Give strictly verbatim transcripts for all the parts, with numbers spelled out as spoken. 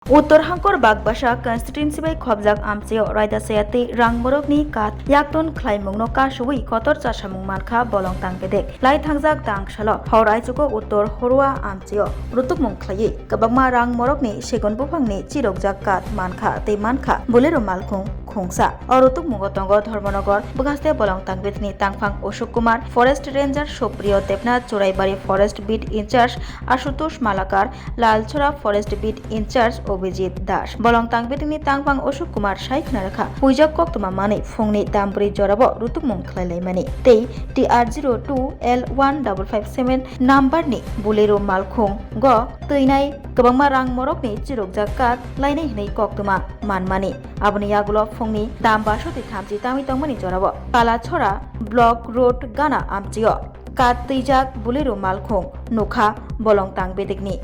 Uttor Hangkor Bagbasa constituency bai khobjak amchaio raida chaya tei rang morokni kat yakton khlaimungno kasugwi kotor chasamung mankha bolong tang bedek. Lai thangjak tang salo hor aichugo Uttor Horua amchaio rutukmung khlaiwi kwbangma rang morokni segun buphangni chirokjak kat mankha tei mankha Bolero malkhung khungsa. O rutukmungo tongo Dharmanagar bwkhaste bolong tang bedekni tangphang Ashok Kumar, Forest Ranger Supriyo Debnath, Choraibari Forest Beat Incharge Ashutosh Malakar, Lalchora Forest Beat Incharge Obijit Das. Bolong tang bedekni tangphang Ashok Kumar sai khna rwkha, huijak koktwma manwi phungni dambri jorabo rutukmung khlai laimani tei T R zero two L one double five seven number ni Bolero malkhung go twinai kwbangma rang morokni chirokjak kat lainai hwnwi koktwma manmani. Aboni yagulo phungni dam basoti thamchi tangwi tongmani jorao Kalachora Block Road gana amchio kat twijak Bolero malkhung nukha bolong tang bedekni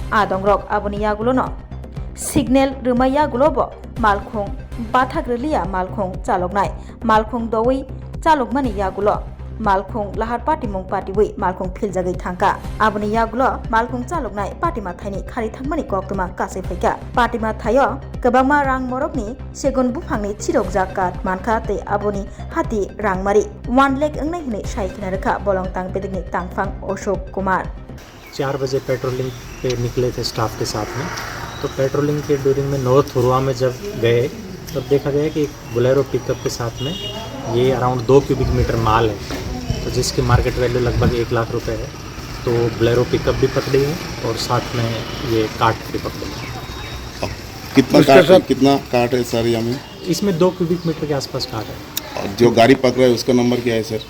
adongrok. Aboni yagulono signal rwmai yagulobo malkhung bathak rwliya malkhung chaloknai. Malkhung dowi chalokmani yagulo malkhung lahar patimung patiwi malkhung philjagwi thangkha. Aboni yagulo malkhung chaloknai patima thaini khari thangmani koktwma kasui phaikha. Patima thaio kwbangma rang morokni segun buphangni chirokjak kat mankha tei aboni hati rangmari one lakh wngnai hwnwi sai khna rwkha bolong tang bedekni tangphang Ashok Kumar. चार बजे पेट्रोलिंग पे निकले थे स्टाफ के साथ में। तो पेट्रोलिंग के ड्यूरिंग में नॉर्थ हुरवा में जब गए, तब देखा गया कि एक बोलेरो पिकअप के साथ में ये अराउंड दो क्यूबिक मीटर माल है, तो जिसकी मार्केट वैल्यू लगभग एक लाख रुपए है। तो बोलेरो पिकअप भी पकड़ी है और साथ में ये कार्ट भी पकड़ी है। कितना कार्ट है, कितना कार्ट है सर यहाँ में? इसमें दो क्यूबिक मीटर के आसपास कार्ट है। और जो गाड़ी पकड़ा है उसका नंबर क्या है सर?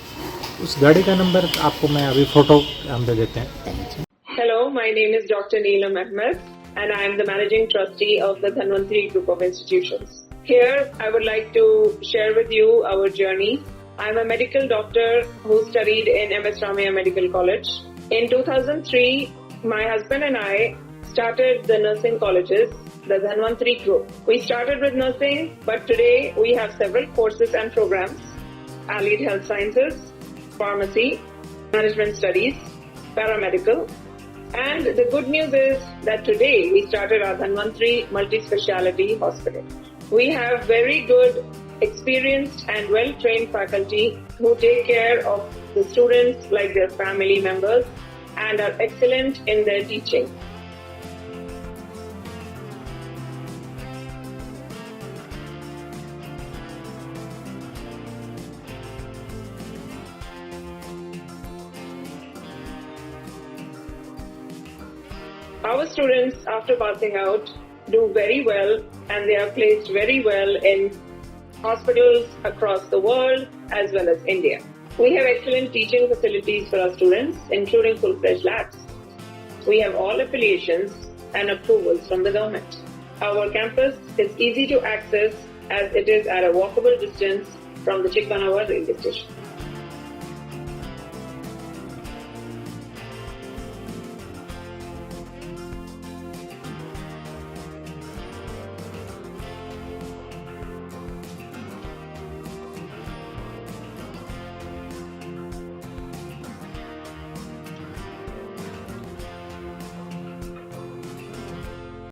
उस गाड़ी का नंबर आपको मैं अभी फोटो हम दे देते हैं। Hello, my name is Doctor Neelam Ahmed, and I am the Managing Trustee of the Dhanvantri Group of Institutions. Here, I would like to share with you our journey. I am a medical doctor who studied in M S Ramaiah Medical College. In two thousand three, my husband and I started the nursing colleges, the Dhanvantri Group. We started with nursing, but today we have several courses and programs: allied health sciences, pharmacy, management studies, paramedical. And the good news is that today we started our Dhanvantri Multi-Speciality Hospital. We have very good, experienced and well-trained faculty who take care of the students like their family members and are excellent in their teaching. Our students, after passing out, do very well and they are placed very well in hospitals across the world as well as India. We have excellent teaching facilities for our students, including full-fledged labs. We have all affiliations and approvals from the government. Our campus is easy to access as it is at a walkable distance from the Chikmanawa railway station.